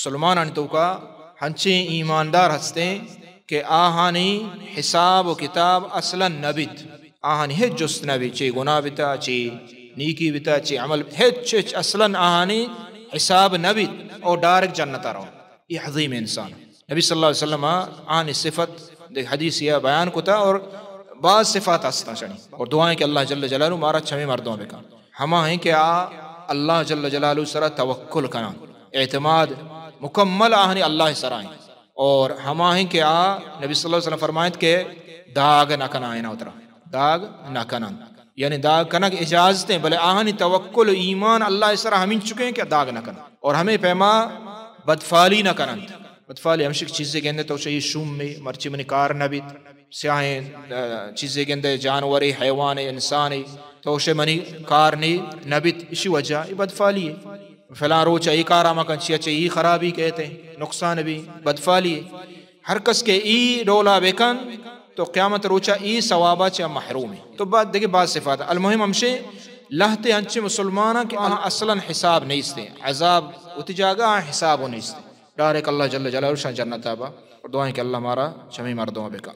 مسلمانانی توکا ہنچیں ایماندار ہستیں کہ آہانی حساب و کتاب اصلاً نہ بیت، آہانی ہچ جست نہ بیت، چے گناہ بتا، چے نیکی بتا، چے عمل، ہچ ہچ اصلاً آہانی حساب نہ بیت اور ڈائریکٹ جنت ءَ رو۔ یہ عظیم انسان۔ نبی صلی اللہ علیہ وسلم آہانی صفت دے حدیث یا بیان کتا اور بعض صفات ہستاں شنی اور دعائیں کہ اللہ جل جلالہ مارا چمے مردوں بکن۔ ہما ہیں کہ آ اللہ جل جلالہ سرا توکل کناں، اعتماد مکمل آہنی اللہ سرا ہیں۔ اور ہما ہیں کہ آ نبی صلی اللہ علیہ وسلم فرمائیت کہ داغ نہ کنائیں اترا، داغ نہ کنن، یعنی داغ کنگ اجازت ہیں، بلے آہنی توکل و ایمان اللہ سرا ہمین چکے ہیں کہ داغ نہ کنن۔ اور ہمیں پیما بدفالی نہ کنن۔ بدفالی ہمشک چیزے گندے تو شئی شوم میں مرچی منی کار نہ بیت، سیاہیں، آ، چیزے گندے جانورے، حیوانے، انسانے، تو شے منی کار نی نہ بیت، اسی وجہ ای بدفالی ہے۔ فلاں روچ ای کارا مکن، چیا چے ای خرابی کہتے، نقصان بھی، بدفالی ہے۔ ہر کس کہ ای ڈولا بکن تو قیامت روچا ای ثوابا چا محروم ہے۔ تو بعد دیکھے بعض صفات، المہم ہمشے لہتے ہنچے مسلماناں کہ آہاں اصلاً حساب نیستے، عذاب وتی جاگہ آہاں حساب و نیستے۔ ڈائریکٹ اللہ جل جلالہ شان جنت آبا۔ اور دعائیں کہ اللہ مارا چمی مردوں بکن۔